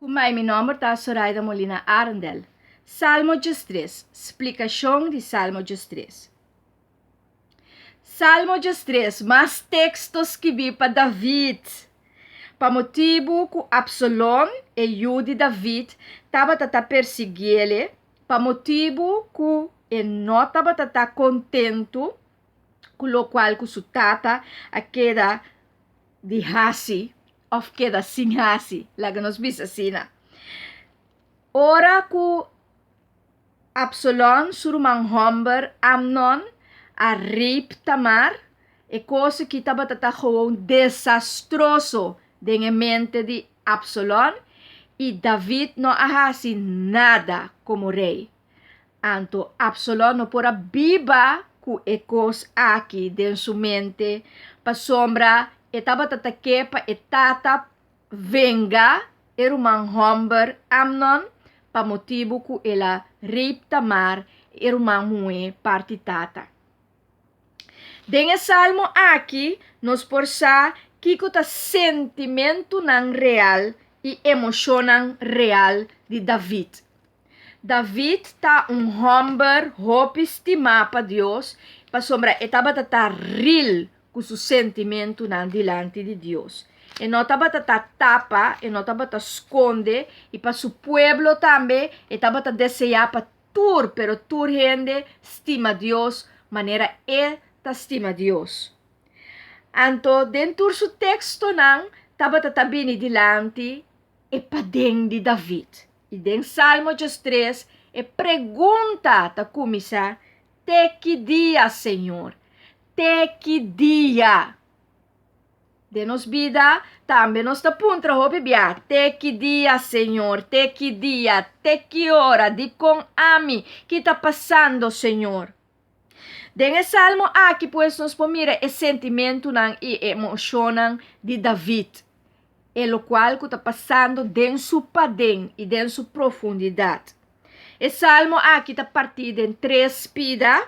Kumai mi nòmber ta Soraida Molina Arendel. Salmo 13. Splikashon di Salmo 13. Salmo 13. Mas teksto skibí pa David. Pa motibu ku Absalon, e yu di David, tabata ta persiguié, pa motibu ku e no tabata ta kontentu ku lokual ku su tata a keda di hasi òf keda sin hasi, laga nos bisa asina. Ora ku Absalon su ruman hòmber Amnon a rape Tamar, e kos aki tabata ta gewoon desastroso den e mente di Absalon, i David no a hasi nada komo rei. Anto Absalon no por a biba ku e kos aki den su mente, pasobra e tabata ta ke pa e tata venga e ruman hòmber Amnon pa motibu ku el a rape Tamar, e ruman muhé parti tata. Den e salmo aki nos por sa kiko ta sentimentunan real i emoshonnan real di David. David ta un hòmber hopi stimá pa Dios pasobra e tabata ta real ku su sentimentunan dilanti di Dios. E no tabata ta tapa, e no tabata skonde i pa su pueblo tambe e tabata deseá pa tur, pero tur hende stima Dios manera e ta stima Dios. Anto den tur su tekstonan tabata ta bini dilanti e paden di David. I den Salmo 13 e pregunta ta kuminsá, Te ki dia, Señor? Te ki dia? Den nos bida tambe nos ta puntra hopi bia, Te ki dia, Señor? Te ki dia? Te ki ora? Dikon ami? Ki ta pasando, Señor? Den e salmo aki pues nos por mira e sentimentunan i e emoshonnan di David, e lokual ku ta pasando den su paden i den su profundidat. E salmo aki ta partí den tres pida.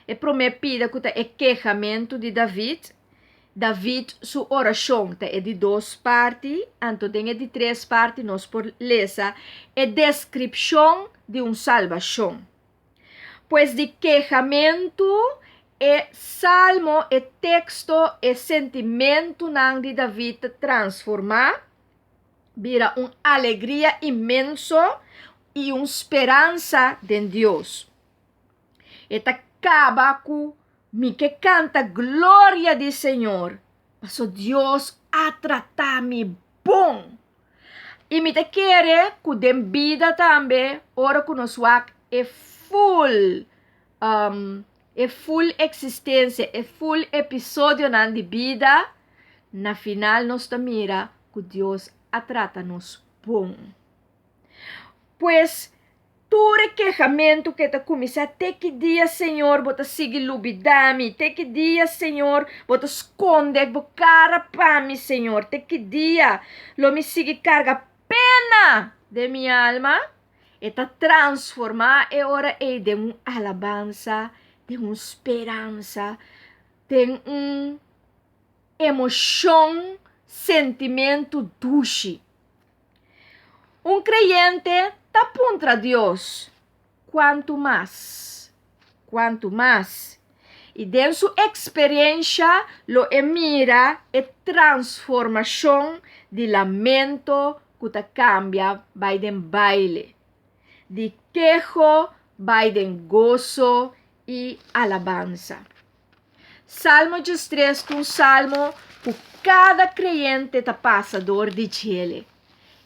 E promé pida ku ta e kehamentu di David, David su orashon ta e di dos parti, anto den e di tres parti nos por lesa e deskripshon di un salbashon. Pues di kehamentu, e salmo, e teksto, e sentimentunan di David ta transformá bira un alegria inmenso i un speransa den Dios. E ta kaba ku mi ke kanta gloria di Señor, paso Dios a trata mi bon. I mi ta kere ku den bida tambe ora ku nos wak e full e full eksistensia, e full episodionan di bida, na final nos ta mira ku Dios a trata nos bon. Pues, tur e kehamentu ke ta kuminsá, Te ki dia, Señor, bo ta sigui lubidá mi? Te ki dia, Señor, bo ta skonde bo kara pa mi, Señor? Te ki dia lo mi sigui karga pena den mi alma? E ta transformá e ora ei den un alabansa, den un speransa, den un emoshon, sentimentu dushi. Un kreyente ta puntra Dios, Kuantu mas? Kuantu mas? I den su eksperensha lo e mira e transformashon di lamento ku ta kambia bai den baile, di keho bai den goso i alabansa. Salmo 13 ta un salmo ku kada kreyente ta pasa dor di djele.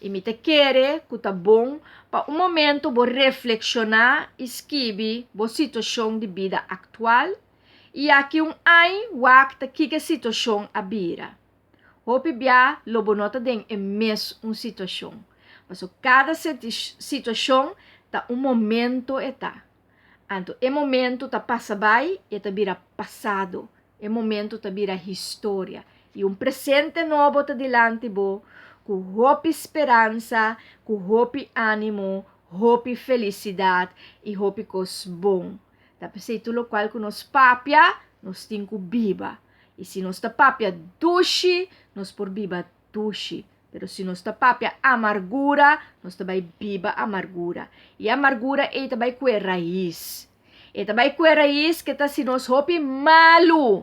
I mi ta kere ku ta bon pa un momento bo reflekshoná i skibi bo situashon di bida aktual i aki un añ wak ta kiko e situashon a bira. Hopi bia lo bo no ta den e mes un situashon, pasobra kada situashon ta un momento e ta. Anto e momento ta pasa bai, e ta bira pasado, e momento ta bira historia. I un presente nobo ta dilanti bo ku hopi speransa, ku hopi ánimo, hopi felisidat i hopi kos bon. Ta p'esei tur lokual ku nos papia, nos tin ku biba. I si nos ta papia dushi, nos por biba dushi. Pero si nos ta papia amargura, nos ta bai biba amargura. I amargura ei ta bai kue rais. E ta bai kue rais ku ta hasi nos hopi malu.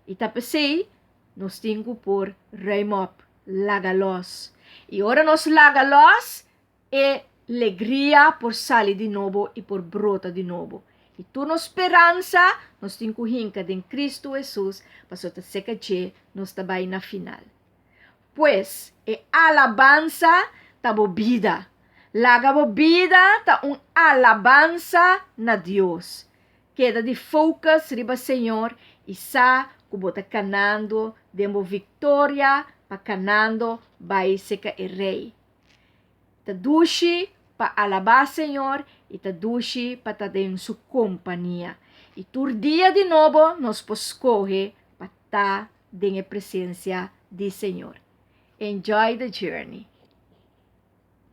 I ta p'esei nos tin ku por ruim op, laga los. I ora nos laga los, e legria por sali di nobo i por brota di nobo. I tur nos speransa nos tin ku hinka den Kristu Hesus, pasobra ta serka dje nos ta bai na final. Pues, e alabansa ta bo bida. Laga bo bida ta un alabansa na Dios. Keda di focus riba Señor i sa ku bo ta kanando den bo viktoria pa kanando bai serka e Rei. Ta dushi pa alabá Señor i ta dushi pa ta den su kompania. I tur dia di nobo nos por skohe pa ta den e presensia di Señor. Enjoy the journey!